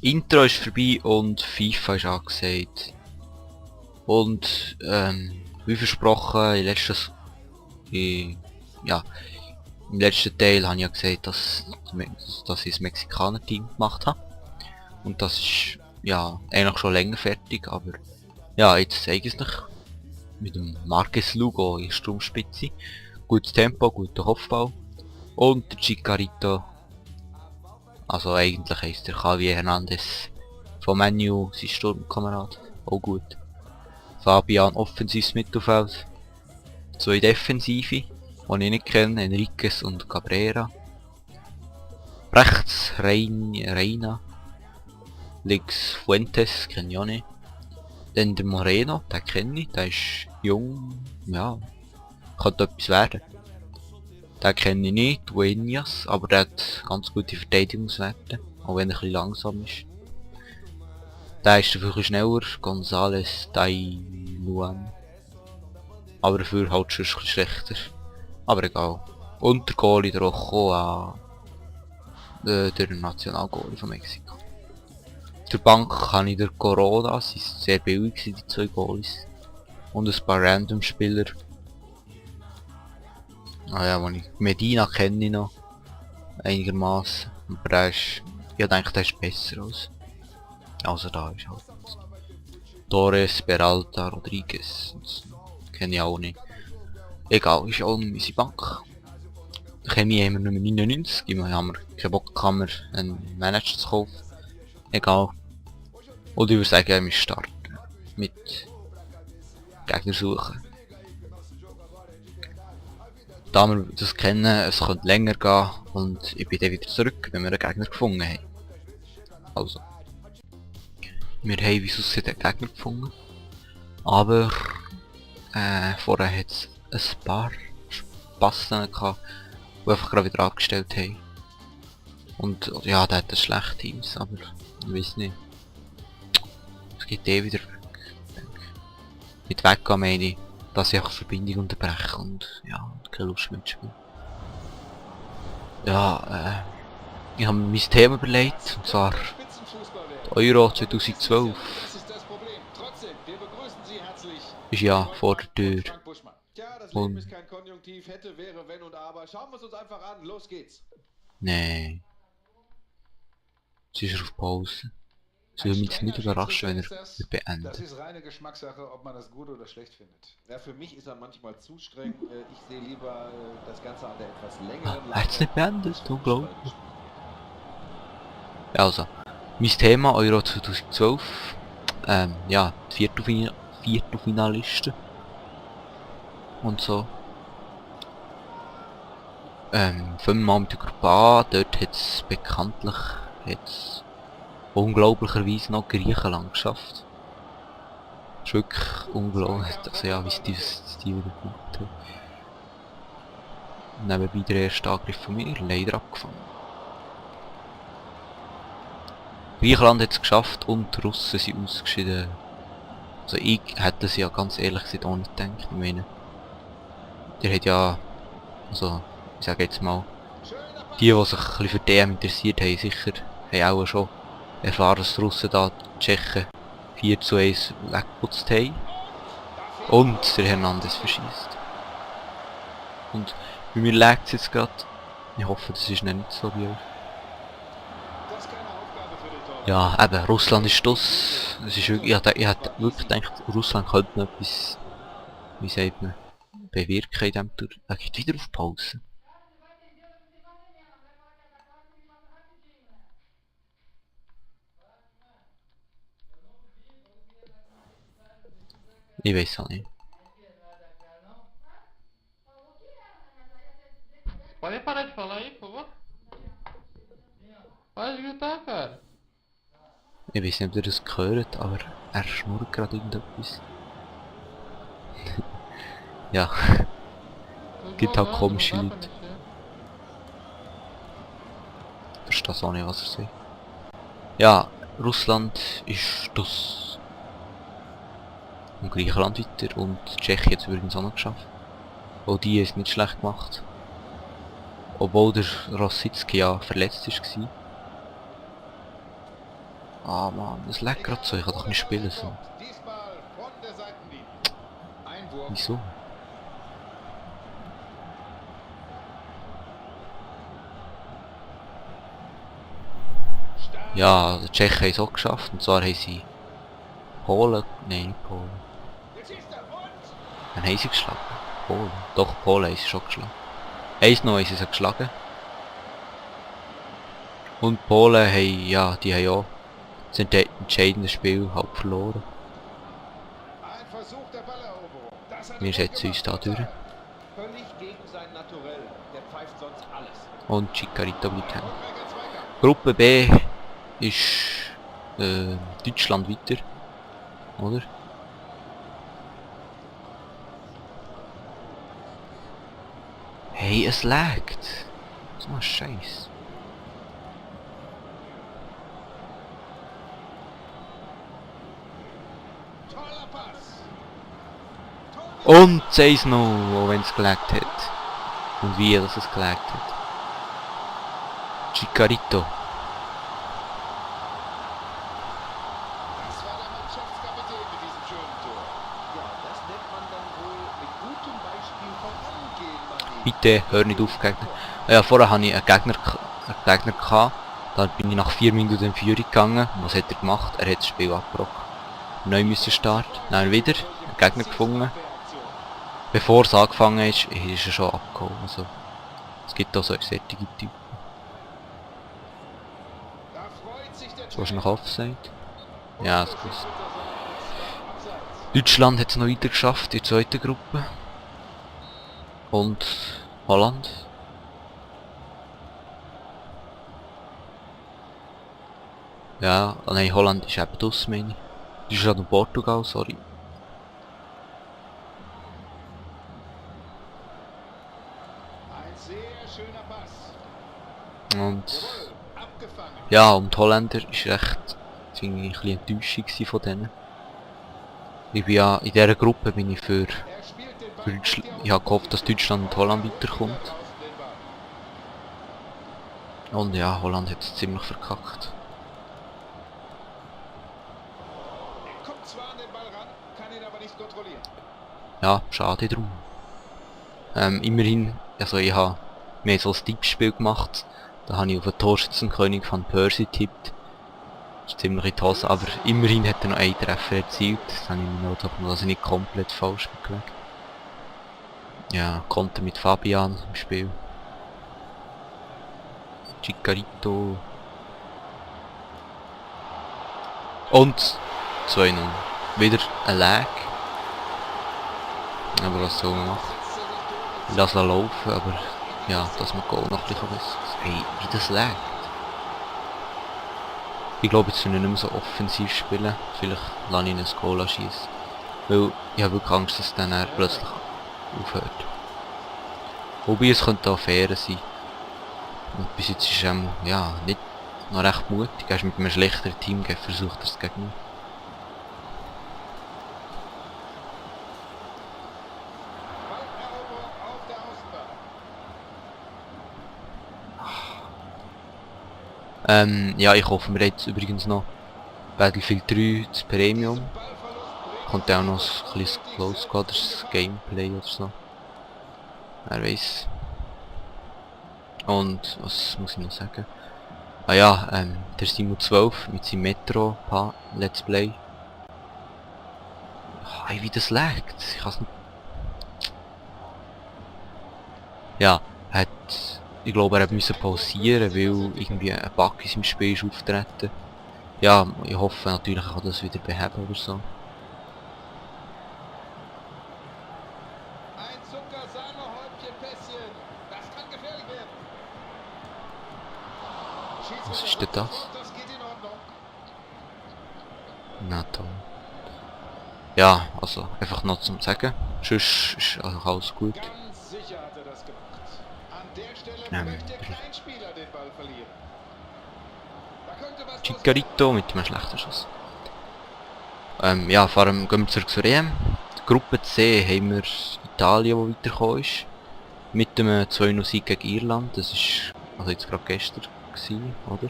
Intro ist vorbei und FIFA ist angesagt. Und wie versprochen, ja, im letzten Teil habe ich ja gesagt, dass ich das Mexikaner-Team gemacht habe. Und das ist ja eigentlich schon länger fertig, aber ja, jetzt zeige ich es noch. Mit dem Marques Lugo in Sturmspitze. Gutes Tempo, guter Kopfball. Und der Chicarito. Also eigentlich heisst der Javi Hernandez von Menu, sein Sturmkamerad. Auch gut. Fabian offensives Mittelfeld. Zwei Defensive, die ich nicht kenne, Enriquez und Cabrera. Rechts Reina. Links Fuentes, kenne ich auch nicht. Dann der Moreno, den kenne ich, der ist jung, ja, könnte etwas werden. Den kenne ich nicht, Dueñas, aber der hat ganz gute Verteidigungswerte, auch wenn er ein bisschen langsam ist. Der ist dafür ein bisschen schneller, González Dailuan. Aber dafür halt schon ein bisschen schlechter. Aber egal. Und der Goalie, der Ochoa, der Nationalgoalie von Mexiko. Auf der Bank habe ich der Corona, sie sind sehr billig die zwei Goalies. Und ein paar Random-Spieler. Ah ja, Medina kenne ich noch. Einigermaßen. Aber der ist, ich denke, der ist besser als. Also da ist halt. Torres, Peralta, Rodriguez. Kenne ich auch nicht. Egal, ist auch unsere Bank. Die Chemie haben wir Nummer 99. Wir haben keinen Bock, einen Manager zu kaufen. Egal. Und ich würde sagen, wir starten mit Gegner suchen. Da wir das kennen, es könnte länger gehen und ich bin dann wieder zurück, wenn wir einen Gegner gefunden haben. Also. Wir haben wie sonst einen Gegner gefunden. Aber vorher hat es ein paar Spassen gehabt, die einfach gerade wieder abgestellt haben. Und ja, der hat das schlechte Teams, aber ich weiß nicht. Es geht eh wieder weg. Mit weggehen meine ich, dass ich einfach Verbindung unterbreche und ja, keine Lust mehr zu spielen. Ja, ich habe mir mein Thema überlegt, und zwar Euro 2012. Ist ja vor der Tür. Und nee. Es ist auf Pause. Es würde mich jetzt nicht überraschen, wenn er beendet. Das ist reine Geschmackssache, ob man das gut oder schlecht findet. Ja, für mich ist er manchmal zu streng. Ich sehe lieber das Ganze an der etwas längeren Er hat es nicht beendet, unglaublich. Also, mein Thema Euro 2012. Ja, die Viertelfinalisten. Und so. Fünfmal mit der Gruppe A, dort hat es bekanntlich unglaublicherweise noch Griechenland geschafft. Das ist wirklich unglaublich, also ja, wie es dieses Stil gemacht hat. Nebenbei der erste Angriff von mir, leider abgefangen. Griechenland hat es geschafft und die Russen sind ausgeschieden. Also ich hätte es ja ganz ehrlich gesagt auch nicht gedacht. Ich meine, der hat ja, also ich sage jetzt mal, die sich ein bisschen für die EM interessiert haben, sicher, haben auch schon erfahren, dass die Russen da die Tschechen 4:1 weggeputzt haben. Und der Hernandez verschießt. Und bei mir lag es jetzt gerade. Ich hoffe, das ist nicht so wie euch. Ja, eben, Russland ist das. Es ist wirklich, ich hätte wirklich gedacht, Russland könnte noch etwas, wie sagt man, bewirken in diesem Tour. Er geht wieder auf Pause. Ich weiß auch nicht. Pode parar de falar aí, por favor? Pode gritar, cara. Ich weiß nicht, ob ihr das gehört, aber er schnurrt gerade irgendetwas. Ja, gibt halt komische Leute. Ich verstehe auch nicht, was er sagt. Ja, Russland ist das. Und Griechenland weiter und Tschechien hat es übrigens auch noch geschafft. Auch die ist nicht schlecht gemacht. Obwohl der Rositzky ja verletzt war. Ah Mann, das leckt gerade so, ich kann doch nicht spielen so. Diesmal von der Seitenlinie. Einwurf. Wieso? Stark. Ja, die Tschechen haben es auch geschafft, und zwar haben sie Polen, nein nicht Polen. Jetzt schießt er und Dann haben sie geschlagen. Polen. Doch, Polen haben sie schon geschlagen. Eins noch haben sie sie geschlagen. Und Polen haben, ja, die haben auch das entscheidende Spiel halb verloren. ein Versuch der Balleroberung. Das hat Wir er gut setzen uns gemacht. da durch. Völlig gegen sein Naturell. Der pfeift sonst alles. Und Chicarito bleibt hängen. Erfolgreicher Zweikampf. Gruppe B ist Deutschland weiter. Oder? Hey, es laggt. So ein Scheiß. Toller Pass. Und 1-0, auch wenn es gelaggt hat. Und wie dass es gelaggt hat. Chicarito. Das war der Mannschaftskapitän mit diesem schönen Tor. Ja, das nennt man dann wohl mit gutem Beispiel vorangehen, Manni. Bitte, hör nicht auf, Gegner. Ja, vorher hatte ich einen Gegner gehabt. Dann bin ich nach 4 Minuten in Führung gegangen. Was hat er gemacht? Er hat das Spiel abgebrochen. Neu müssen starten. Dann wieder einen Gegner gefunden. Reaktion. Bevor es angefangen ist er schon abgehauen. Also, es gibt auch solche Typen. Da freut sich der So ist Trainer. noch Offside. Ja, ist gut. Abseits. Deutschland hat es noch weiter geschafft in der zweiten Gruppe. Und Holland. Ja, nein, Holland ist eben draus, meine ich. Deutschland und Portugal, sorry. Ein sehr schöner Pass. Und Jawohl, abgefangen. ja, und die Holländer ist recht, finde ich, ein bisschen enttäuschend gewesen von denen. Ich bin ja, in dieser Gruppe bin ich für Er spielt den Ball Deutschland, nicht ich habe gehofft, dass Deutschland und Holland weiterkommt. draußen den Ball. Und ja, Holland hat es ziemlich verkackt. Er kommt zwar an den Ball ran, kann ihn aber nicht kontrollieren. Ja, schade drum. Immerhin, also wir haben so ein Tippspiel gemacht. Da habe ich auf den Torschützenkönig von Percy getippt. Das ist ziemlich in die Hose, aber immerhin hat er noch einen Treffer erzielt. Das habe ich mir noch doch noch also nicht komplett falsch gelegt. Ja, Konter mit Fabian im Spiel. Chicarito. Und 2-0. Wieder ein Lag. Aber was soll man machen? Ich lasse ihn laufen, aber ja, dass man Goal noch ein bisschen besser. Hey, wie das laggt. Ich glaube, jetzt können wir nicht mehr so offensiv spielen. Vielleicht lasse ich ihn ein Goal schießen. Weil ich habe wirklich Angst, dass es dann plötzlich aufhört. Wobei es könnte auch fair sein. Und bis jetzt ist er ja, nicht noch recht mutig. Er ist mit einem schlechteren Team versucht, er es gegen mich. Balleroberung auf der Außenbahn. Ja, ich hoffe, wir jetzt übrigens noch Battlefield 3 das Premium. Ballverlust Kommt auch noch ein kleines Close Squaders Gameplay oder so. Wer weiß. Und was muss ich noch sagen? Ah ja, der Simon 12 mit seinem Metro Let's Play. Hey, wie das laggt. Ich kann's nicht. Ja, ich glaube, er hat müssen pausieren, weil irgendwie ein Bug in seinem Spiel ist auftreten. Ja, ich hoffe natürlich, er kann das wieder beheben oder so. Ein Zucker-Sahne-Häubchen-Pässchen. Das kann gefährlich werden. Was ist denn das? Das geht in Ordnung. Na toll. Ja, also einfach noch zum Sagen. Sonst ist also alles gut. Ganz sicher hat er das gemacht. An der Stelle möchte der Kleinspieler den Ball verlieren. Da könnte was Chicarito mit einem schlechten Schuss. Ja, vor allem gehen wir zurück zur EM. Gruppe C haben wir Italien, die weitergekommen ist. Mit dem 2-0-Sieg gegen Irland. Das ist also jetzt gerade gestern gewesen, oder?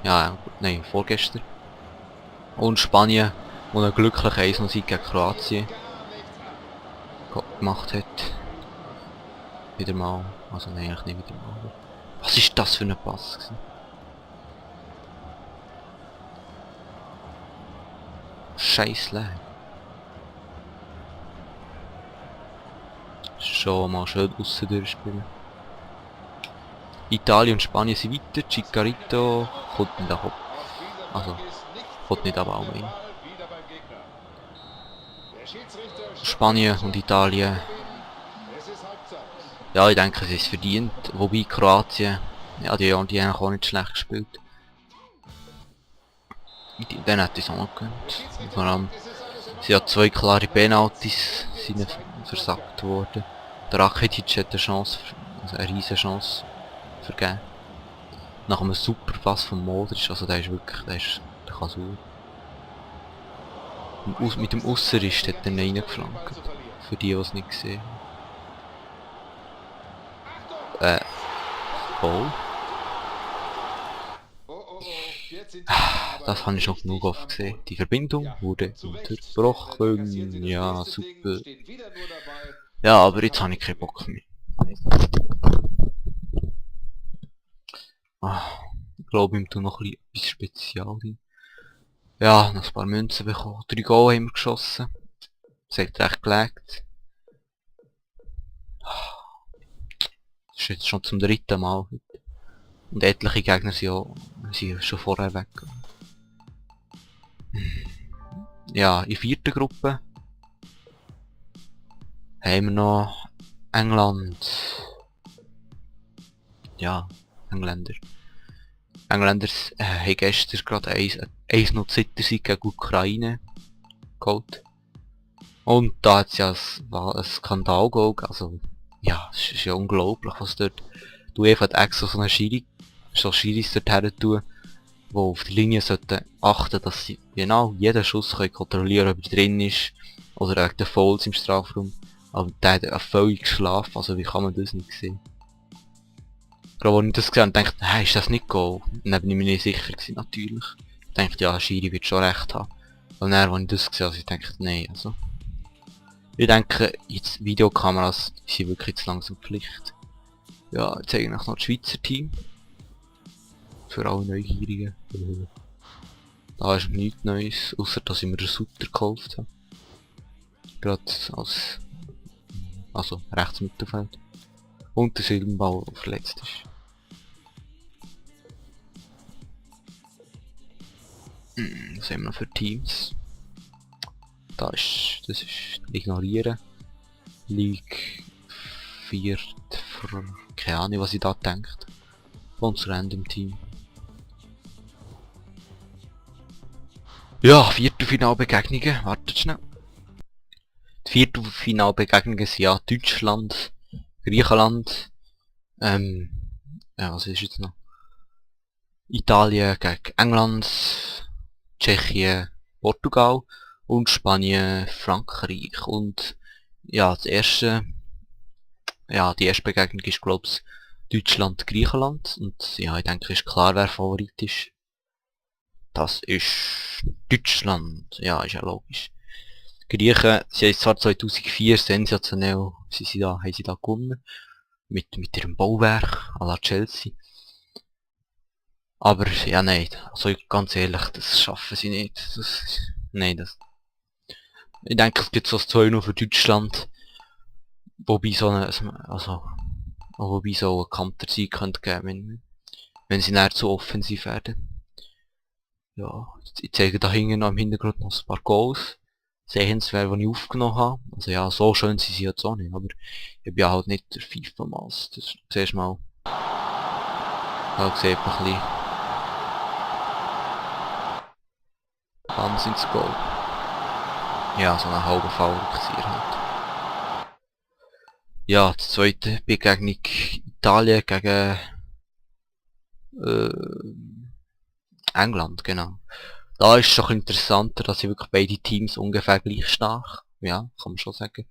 Ja, nein, vorgestern. Und Spanien, wo einen glücklichen 1-0-Sieg gegen Kroatien gemacht hat. Wieder mal. Also nein, eigentlich nicht wieder mal. Was ist das für ein Pass gewesen? Scheissle. Schon mal schön aussen durchspielen. Italien und Spanien sind weiter. Chicarito kommt nicht ab. Also, kommt nicht ab auch rein. Spanien und Italien. Ja, ich denke, es ist verdient. Wobei Kroatien, ja, die haben auch nicht schlecht gespielt. Dann hätte ich es auch noch gegönnt. Vor allem, sie hat 2 klare Penalties sind versagt worden. Der Rakitic hat eine Chance, also eine riesige Chance vergeben. Nach einem super Pass von Modric, also der ist wirklich, der kann sauer. Mit dem Ausserist hat er ihn reingeflankt. Für die es nicht gesehen haben. Goal. Das habe ich schon genug oft gesehen. Die Verbindung wurde unterbrochen. Ja, super. Ja, aber jetzt habe ich keinen Bock mehr. Ich glaube, ich tue noch etwas Spezial hin. Ja, noch ein paar Münzen bekommen. 3 Goal haben wir geschossen. Das hat recht gelegt. Das ist jetzt schon zum 3. Mal. Und etliche Gegner sind schon vorher weg. Ja, in der 4. Gruppe haben wir noch England. Ja, Engländer. Engländer haben gestern gerade 1-0 Zittersieg gegen Ukraine geholt. Und da hat es ja ein Skandal gegeben. Also, ja, es ist ja unglaublich, was dort... Du einfach extra so Schiris dort her tun, die auf die Linie sollten achten, dass sie genau jeden Schuss können kontrollieren, ob er drin ist, oder wegen den Fouls im Strafraum. Aber der hat völlig geschlafen, also wie kann man das nicht sehen? Gerade als ich das gesehen habe, dachte ich, hey, ist das nicht Goal? Und dann bin ich mir nicht sicher gewesen, natürlich. Ich dachte, ja, Schiri wird schon recht haben. Und dann, als ich das gesehen habe, ich dachte, nein, also. Ich denke, jetzt Videokameras sind wirklich jetzt langsam Pflicht. Ja, jetzt eigentlich noch das Schweizer Team. Für alle Neugierigen. Da ist nichts Neues, außer dass ich mir den Sutter gekauft habe. Gerade als... also rechts Mittelfeld. Und der Silbenball, der verletzt ist. Was haben wir noch für Teams? Das ist ignorieren. League 4. Keine Ahnung, was ich da denkt. Von das Random Team. Ja, Viertelfinalbegegnungen. Wartet schnell. Die Viertelfinalbegegnungen sind ja Deutschland, Griechenland, ja, was ist jetzt noch? Italien gegen England, Tschechien, Portugal und Spanien, Frankreich. Und ja, die erste Begegnung ist, glaube ich, Deutschland, Griechenland. Und ja, ich denke, ist klar, wer Favorit ist. Das ist Deutschland. Ja, ist ja logisch. Die Griechen, sie haben zwar 2004 sensationell, haben sie da gewonnen. Mit ihrem Bauwerk à la Chelsea. Aber, ja, nein, also ganz ehrlich, das schaffen sie nicht. Ich denke, es gibt so ein 2 nur für Deutschland. Wobei so ein Kantersieg könnte geben, wenn sie näher zu offensiv werden. Ja, ich zeige da hinten noch im Hintergrund noch ein paar Goals. Sehenswert, die ich aufgenommen habe. Also ja, so schön sind sie jetzt auch nicht, aber ich bin ja halt nicht der FIFA-Maß. Das zuerst mal. Da sieht man ein bisschen. Wahnsinns-Goal. Ja, so einen halben Foul-Rückzieher halt. Ja, die zweite Begegnung Italien gegen England, genau. Da ist es schon interessanter, dass sie wirklich beide Teams ungefähr gleich stark, ja, kann man schon sagen.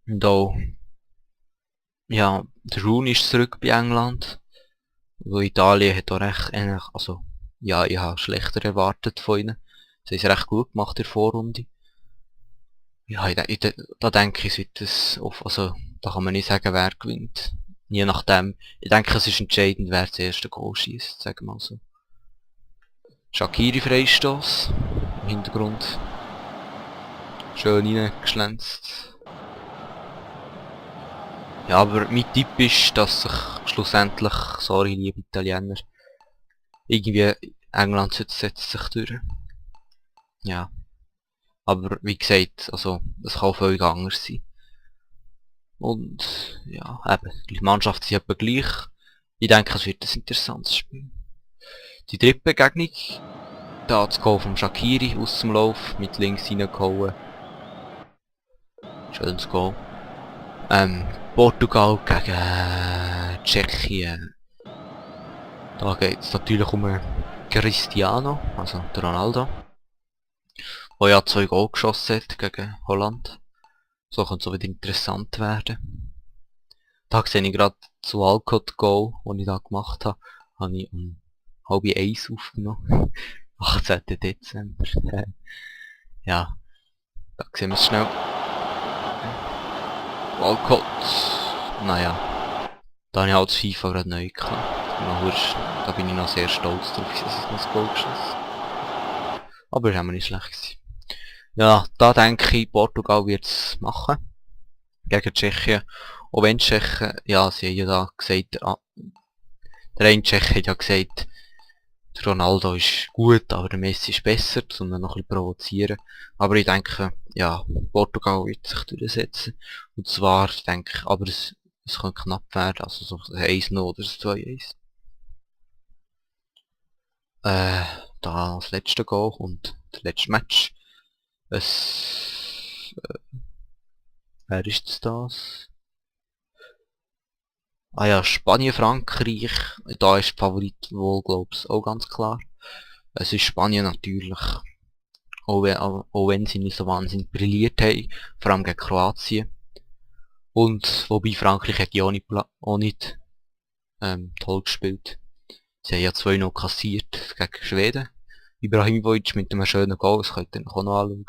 Und auch, ja, der Rooney ist zurück bei England. Also Italien hat auch recht, also, ja, ich habe schlechter erwartet von ihnen. Sie haben es recht gut gemacht in der Vorrunde. Ja, da denke ich, wird es also, da kann man nicht sagen, wer gewinnt. Je nachdem, ich denke, es ist entscheidend, wer das erste Goal schießt, sagen wir mal so. Shaqiri Freistoß im Hintergrund. Schön reingeschlänzt. Ja, aber mein Tipp ist, dass sich schlussendlich, sorry liebe Italiener, irgendwie England setzt sich durch. Ja. Aber wie gesagt, also das kann völlig anders sein. Und ja, eben, die Mannschaft ist etwa gleich. Ich denke, es wird ein interessantes Spiel. Die dritte Begegnung, da das Goal von Shaqiri aus dem Lauf, mit links reingehauen. Schönes Goal. Portugal gegen Tschechien. Da geht es natürlich um Cristiano, also der Ronaldo, der ja 2 Goal geschossen hat gegen Holland. So könnte es so wieder interessant werden. Da sehe ich gerade zu Alcott Goal, den ich da gemacht habe, habe ich um 12:30 aufgenommen. 18. Dezember. Ja, da sehen wir es schnell. Alcott, naja, da habe ich halt das FIFA gerade neu gehabt. Da bin ich noch sehr stolz drauf, dass ich noch das Goal geschossen habe. Aber es war nicht schlecht gewesen. Ja, da denke ich, Portugal wird es machen. Gegen Tschechien. Auch wenn Tschechien, ja, sie haben ja da gesagt, der eine Tscheche hat ja gesagt, der Ronaldo ist gut, aber der Messi ist besser, um ihn noch ein bisschen provozieren. Aber ich denke, ja, Portugal wird sich durchsetzen. Und zwar, ich denke, aber es könnte knapp werden, also so ein 1-0 oder ein 2-1. Da das letzte Goal und das letzte Match. Wer ist das? Ah ja, Spanien, Frankreich. Da ist der Favorit wohl, glaub's, auch ganz klar. Es ist Spanien natürlich. Auch wenn sie nicht so wahnsinnig brilliert haben. Vor allem gegen Kroatien. Und wobei Frankreich hat ja auch nicht toll gespielt. Sie haben ja 2-0 kassiert gegen Schweden. Ibrahimovic mit einem schönen Goal, das könnt ihr auch noch anschauen.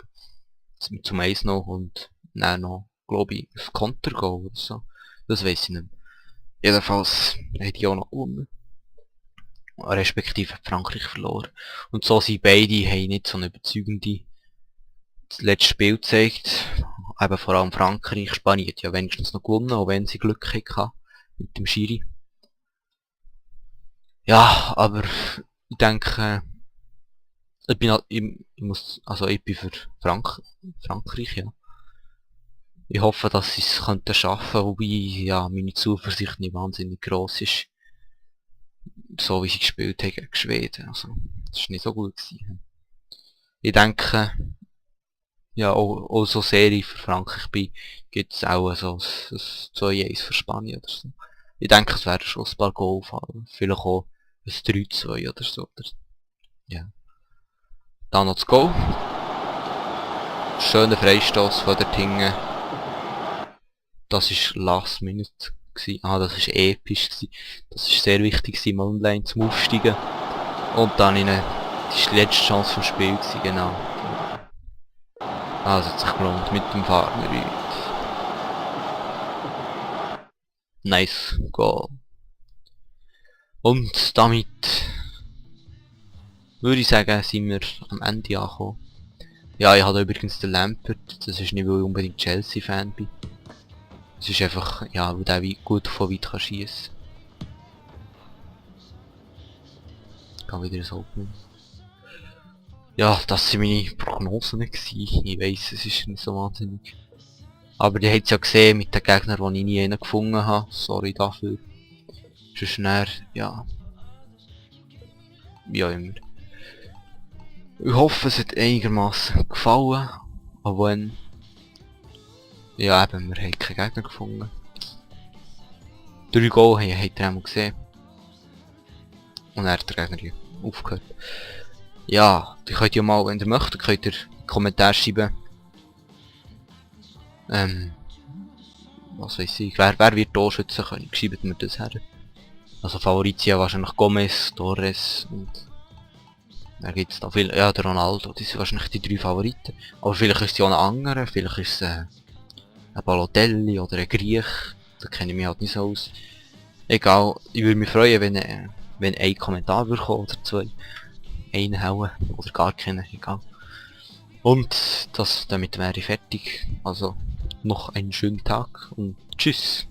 Zum 1-0 und dann noch, glaube ich, ein Kontergoal oder so. Das weiss ich nicht mehr. Jedenfalls hat die auch noch gewonnen. Respektive hat Frankreich verloren. Und so sind beide haben nicht so eine überzeugende das letzte Spiel gezeigt. Eben vor allem Frankreich. Spanien hat ja wenigstens noch gewonnen, auch wenn sie Glück hatten mit dem Schiri. Ja, aber ich denke, ich bin für Frankreich, ja. Ich hoffe, dass sie es könnten schaffen, wobei ja meine Zuversicht nicht wahnsinnig gross ist. So wie sie gespielt haben gegen Schweden. Also, das ist nicht so gut gewesen. Ich denke, ja, auch so Serie für Frankreich bei gibt es auch so ein 2-1 für Spanien oder so. Ich denke, es werden schon ein paar Goal fallen. Vielleicht auch ein 3-2 oder so. Ja. Dann noch das Goal. Schöner Freistoß von der Tinge. Das war Last Minute gewesen. Ah, das war episch gewesen. Das war sehr wichtig gewesen, mal online zum Aufsteigen. Und dann das war die letzte Chance vom Spiel gewesen, genau. Ah, das hat sich gelohnt mit dem Farmer. Nice Goal. Und damit würde ich sagen, sind wir am Ende angekommen. Ja, ich habe übrigens den Lampert, das ist nicht, weil ich unbedingt Chelsea-Fan bin. Es ist einfach, ja, weil der gut von weit kann schiessen. Ich kann wieder ein Open. Ja, das sind meine Prognosen gewesen. Ich weiss, es ist nicht so wahnsinnig. Aber die habt es ja gesehen mit den Gegnern, die ich nie gefunden habe. Sorry dafür. Sonst näher, ja. Wie auch immer. Ich hoffe, es hat einigermaßen gefallen. Auch wenn... Ja eben, wir haben keinen Gegner gefunden. 3 Goal habt ihr einmal gesehen. Und er hat der Gegner ja aufgehört. Ja, ihr könnt ja mal, wenn ihr möchtet, könnt ihr in die Kommentare schreiben. Was weiß ich, wer wird Torschützenkönig? Schreibt mir das her. Also Favorit sind ja wahrscheinlich Gomez, Torres und Da gibt's da viel, ja der Ronaldo, das sind wahrscheinlich die 3 Favoriten. Aber vielleicht ist es ja auch ein anderer, vielleicht ist es ein Balotelli oder ein Griech, da kenne ich mich halt nicht so aus. Egal, ich würde mich freuen, wenn ein Kommentar würde kommen oder 2. Einen hauen oder gar keinen, egal. Und das, damit wäre ich fertig. Also noch einen schönen Tag und tschüss.